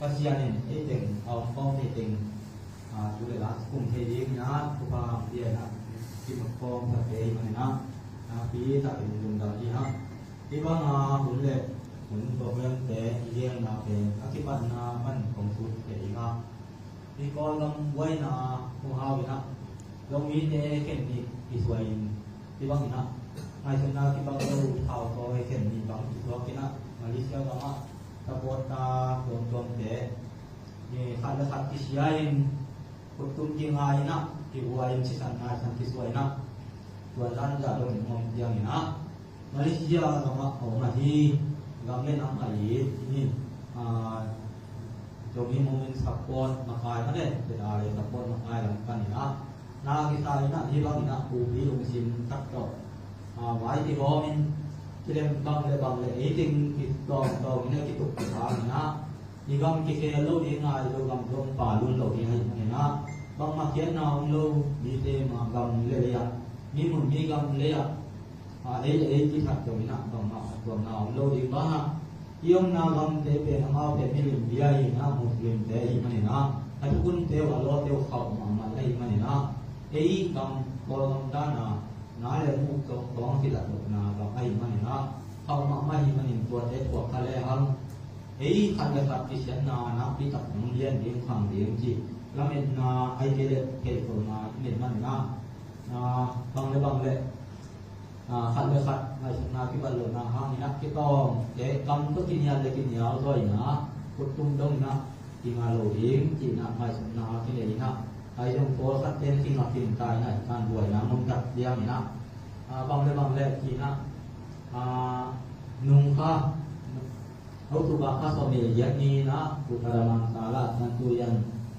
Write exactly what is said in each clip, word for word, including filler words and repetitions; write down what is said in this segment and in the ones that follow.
Pasian in ei teng a om khawm ni teng, a, tu le la kum thei ding in ah, thupha hong pia in ah, kimat khawm tate hi manin ah, nakpi takin lungdam hi hang. Hih banga hun le hun program te i gelna pen a kipatna pan kong sut thei ding ah, hih Kawlgam buaina kong hau in ah, Zomite khen nih kisuai in, hih bangin ah ngaihsutna kibang lo, thau tawi khen nih bang kisuak in ah, Malaysia bangah support ta tuamtuamte, eh, khat le khat kisia in, khuttum kingai in ah, kibuai in, sisan ngaisan kisuai in ah, tuan dan zah dongin om ciangin ah, Malaysia gamah a om ahi, gam le nam ahi, hih, ah, Zomi Movement support makai mah le, Federal support makai lam panin ah, na kisa in ah, hih bangin ah, kupi lungsim tak tawh, ah, vai kihawm in, kilem bang le bang le, ei teng kitawmtawm in ah, kituk kisang in ah, i gam kikhel lo ding, ngai lo gam zong pa lun lo ding ahih manin ah, bangmah khiatna om lo, mite mah gam le lei ah, mi mun mi gam lei ah, a, ei, ei kithat lo in ah, bangmah a tuamna om lo ding bang ah, i omna gamte pen amau pen milim bia hi in ah, Muslimte ahih manin ah, a thukunte uh, a lawte uh khauh mahmah ahih manin ah, ei gam, Kawlgam dan ah, na le mu tawng tawng kilat lohna gam ahih manin ah, khauh mahmah ahih manin tuate thuak kha le hang, ei khat le khat kisiatna nakpi tak nong lian ding, khang ding cih lametna, ahih kei leh theihsawmna i neih manin ah, ah, bang le bang le, ah, khat le khat ngaihsutna kibat lohna hangin ah, kitawmte kam tawh kinial le kinial zaw in ah, khuttum dong in ah, kinga lo ding cih in ah ngaihsutna kinei in ah, ahi zong pawlkhat ten kingak kingta in ah, i kan buaina mun tak ciangin ah, ah, bang le bang le cih in ah, ah, nung kha, October kha sawm le giat ni in ah, Pu Thadamansara Thantuyan,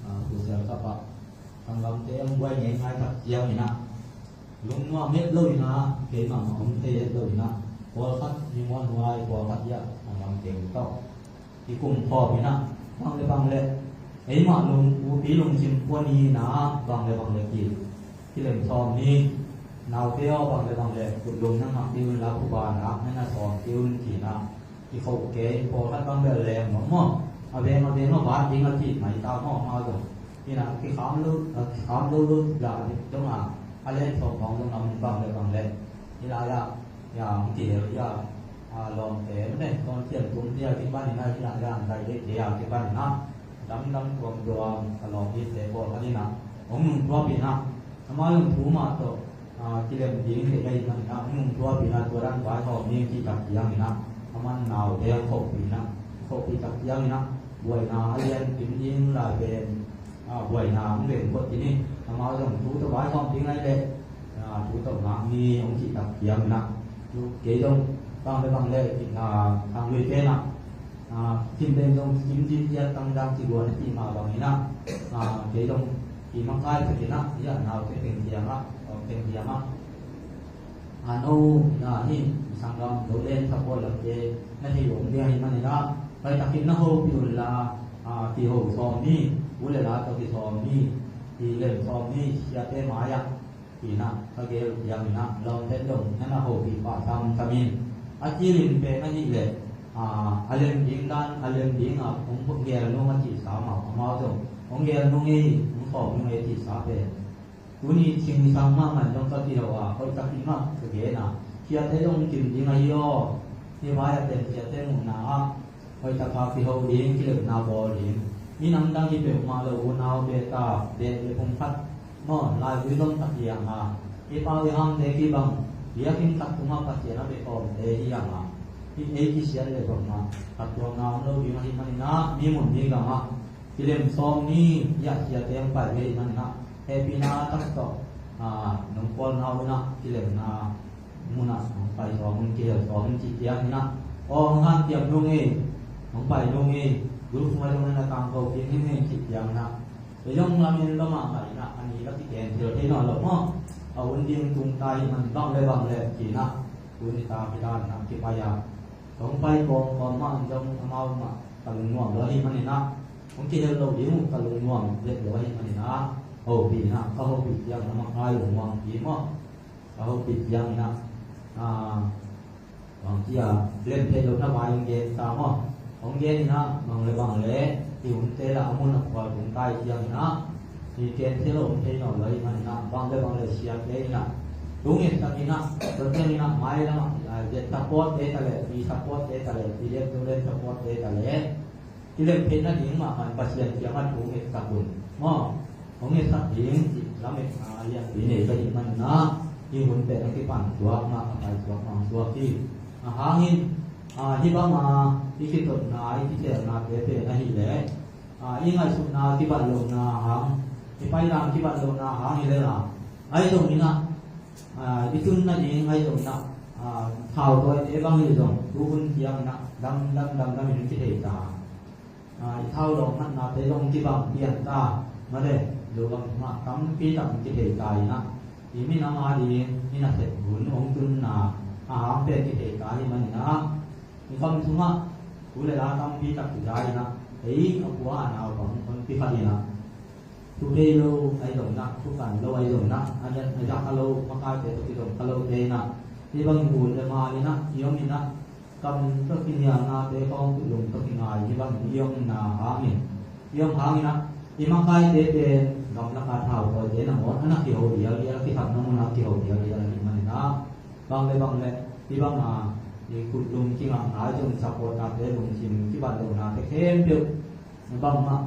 ah, Pu Sialsap ah, sanggamte hong buai ngeingai tak ciangin ah, lungnuam het lo in ah, keimah mah om thei het lo in ah, pawlkhat mi muanhuai, pawlkhat hiah sanggam teng tawh i kum khawm in ah, bang le bang le, eimah lung, upi lungsim pua ni in ah, bang le bang le ki, kilem sawm ni, naute aw, bang le bang le, kut lum na ngak ding un la, phuba nak na na sawm ding un ci in ah, i khoh kei, pawlkhat bang bel leng mawk maw. A veng a veng a vat ding a cih mai ta maw, amau zong. Hi in ah kikham lo, a kikham lo lo la ding dong a, a len thawm bang zong lam bang le bang le. Hi lai ah, ya, hong kihel ya, a, lawmte, mene, Kawn Thian Tum te a kipan in ah, hi lai ah, dai dei te a kipan in ah, dam dam tuam tuam, a lawm hi te pawlkhat in ah, hong nungtuap in ah, amau zong thu mah tawh, a, kilem ding deih ahih manin ah, hong nungtuap in ah, tua dan vaihawm ding cih tak ciangin ah, a man naute a khohpih in ah, khohpih tak ciangin ah, buaina a lian kim ding lai pen, a, buaina hong veng phot khin hi. Amau zong thu tawh vaihawm ding ahih leh, a, thu tawh ngak ni hong cih tak ciangin ah, kei zong bang le bang le, a, khang lui pen ah, a, kim pen zong kim ding ciat tang dang ci luan a cih mah bangin ah, a, kei zong ki makai phet in ah, hi ah, naute teng ciang ah, lawm teng ciang ah, a, no, na hi, sanggam lo len tha pawl lam te na hi om ding ahih manin ah, hoihtakin na hopih un la, a, kiho sawm ni, u le nau tawh kisawm ni, kilem sawm ni, siate mai ah, ci in ah ka gel ciangin ah, lawmte zong na na hopih pah samsam in. A cil in pen ahih leh, a, a lem ding dan, a lem ding ah hong gel nung a cihsa mah, amau zong hong gel nung ei, hong sawm nung ei cihsa pen, tuni cingsang mahmah in zong ka kiho a, hoihtakin mah ka gen a, siate zong kim ding ahi aw. Hih vai a pen siate muhna ah, hoihtak a kiho ding, kilemna bawl ding. Minam dang hi peuhmah lo, unau, beh ta, beh le pum khat maw, laigui zong tak hi hang a, i pau i hangte kibang, biakinn khat tungah Pasian a bia khawmte hi hang a, hih ei kisiat le zong ah, khat tuamna om lo ding ahih manin ah, mi mun mi gam ah kilem sawm ni, hi ah, siate hong pai ve ahih manin ah, hehpihna tak tawh, a, nong pawlna un ah, kilemna mun ah hong pai sawm un, kihel sawm un cih ciangin ah, aw, hong hanciam nung ei, hong pai nung ei, group sung ah zong na na tangko kik ning ei cih ciangin ah, ei zong lamen lua mahmah in ah, a ni la kiken thil thei nawn lo maw. A hun ding tung ta ahih man bang le bang le ci in ah, tuni ta kidan in ah kipai a, hong pai kawmkawm mah in zong amau mah ka lungnuam lo ahih manin ah, hong kihel lo ding uh ka lungnuam vet lo ahih manin ah, hopih in ah, ka hopih ciang na mah ngai uh muang hi maw. Ka hopih ciangin ah, a, bang ci a, lem theih lohna vai hong gen ta maw. Hong gen in ah, bang le bang le i hunte la a mun a phual kung tai ciang in ah, i kente lo om thei nawn lo ahih manin ah, bang le bang le siate in ah, tu ngetsak in ah, tua ciang in ah, mailam ah, ah, Z support te ta leh, P support te ta leh, P D F Zoland support te ta leh, kilem theihna ding mahmah in Pasian kiangah tu ngetsak un. Maw, hong ngetsak ding cih lametna a lianpi nei ka hih manin ah, i hun pen a kipan suak mah, a pai suak mah suak hi. A hangin, a, hih bang a i kitotna, i kikhelnate pen ahih leh, a, i ngaihsutna kibat lohna hang, i paidang kibat lohna hang hi lel a, ahi zongin ah, a, i tunna ding ahi zongin ah, a, thautawite bang hi zong, tu hun ciangin ah, dam, dam, dam, dam in kithei ta. A, i thau lawng hatnate zong kibang pian ta, male, Zogam sungah tampi tak kithei ta in ah, i minam a ding i nasep hun hong tunna a hang pen kithei ta ahih manin ah, i gam sungah tu le la tampi tak kiza in ah, ei a kua a naupang honpi khat in ah, thu bei lo ahi zongin ah, thu kan lo ahi zongin ah, a za a lo makaite tawh kizom kha lote in ah, hih bangin ut le mal in ah i om in ah, kam tawh kinialnate khawng, lung tawh kingai, hih bangin i omna hangin, i om hangin ah, i makaite pen gamlak a thautawite nangawn a na kiho dialdial, a kithatna mun a kiho dialdial ahih manin ah, bang le bang le hih bang a i khutlum kingakna, i zong supporterte lungsim kibat lohnate khempeuh bangmah,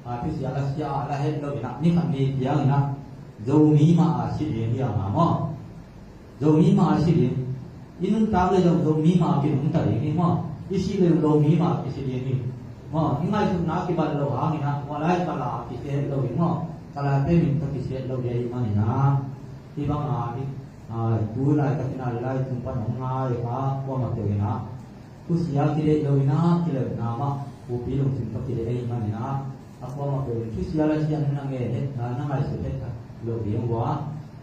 a, thusia la sia a la het lo in ah, ni khat ni ciang in ah, Zomi mah a si ding hi a, maw? Zomi mah a si ding. I nuntak le zong Zomi mah a kinungta ding hi, maw? I sih le zong Zomi mah a kisi ding hi, maw? I ngaihsutna kibat lo hangin ah, tua lai Kala a kisi het lo hi, maw? Kalate min tawh kisi het lo hi ahih manin ah, hih bang a, i, a, tu lai ka tina lai tung pan hong ngai a kuamah peuh in ah, thusia kideih lo in ah, kilemna mah, thupi lungsim tawh kideih ahih manin ah, a kuamah peuh in thusia la sia na ngen het, na, na ngaihsut het lo ding uh a,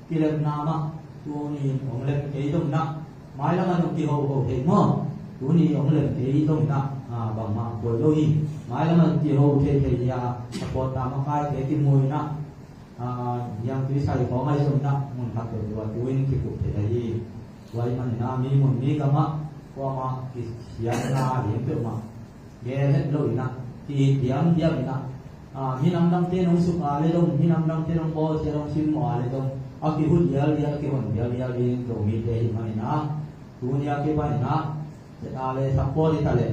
kilemna mah, tuni in hong lem kei zongin ah, mailam ah zong kihoho thei, maw? Tuni hong lem kei zongin ah, a, bangmah koi lo hi. Mailam ah zong kiho thei thei hi a, supporter makaite kimu in ah, a, niangtui sai khawng ahi zongin ah, mun khat peuh tua tu in kikup thei ahi. Tua ahih manin ah, mi mun mi gamah, kuamah kisiatna ding peuhmah, gel het lo in ah, ki-it diamdiam in ah, a, minam dangte nong suk a le zong, minam dangte nong bawlsia, nong simmawh a le zong, a kihut dialdial, kihon dialdial ding Zomite ahih manin ah, tuni a kipan in ah, Z A le support hi ta leh,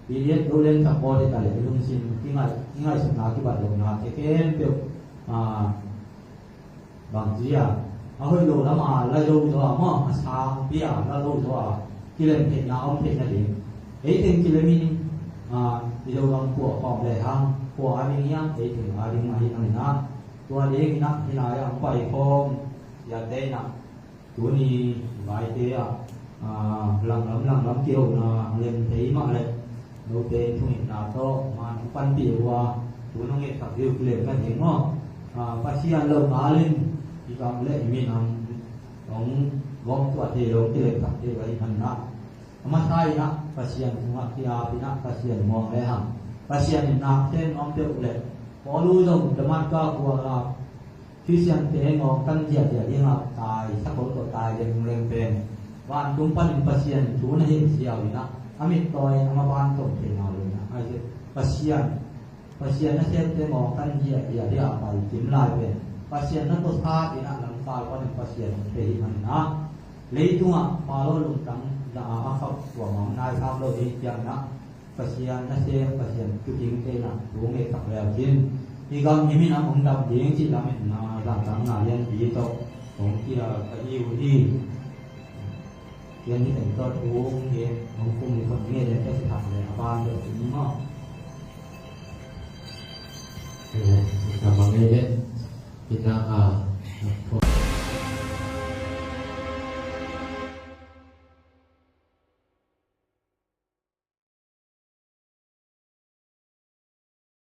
P D F Zoland support hi ta leh, i lungsim, i ngai, i ngaihsutna kibat lohnate khempeuh, a, bangci a, a hoih lo lam a la zo zaw a, maw, a sangpi a la zo zaw a, kilem theihna om theihna ding. Ei teng kilem in, a, i Zogam khua khawm le hang, khua a ding hiam, ei teng a ding ahih manin ah, tua dingin ah, hih lai-ah hong pai khawm siate in ah, tuni vaite ah, a, langlam langlam kihona lem thei mah leh, note in thungetna tawh man hong panpih uh a, tu nong ngetsak ding uh kilem nading maw? A, Pasian lo ngal in i gam le i minam hong gawmtuah thei lo, kilemsak thei lo ahih manin ah, a masa in ah Pasian tungah ki-ap in ah, Pasian muang le hang, Pasian in nak sem nuam peuh leh, Paulu zong Damaska khua ah Khristiante ngawngtan ziahziah dingah tai, sakol tawh tai lengleng pen, vantung panin Pasian thu na hilh ziau in ah, a mittawi in a maban tom thei ngal lo in ah, ahi Pasian, Pasian nasemte ngawngtan ziahziah dingah pai kim lai pen, Pasian na tawsat in ah, lamkal panin Pasian hong thei ahih manin ah, leitungah palo lungtang dah a, a khauh tuam a om nai khak lo ding ciangin ah, Pasian nasem, Pasian thuthingte in ah thu ngetsak le uh cin, i gam i minam hong dam ding cih lametna zangtangna lianpi tawh hong kia ka hi uh hi. Pian hi teng tawh thu hong ngen, hong kum ni khon ngen le ka si thak le a ban deuh cin ni maw? Ka mang ngen le ina a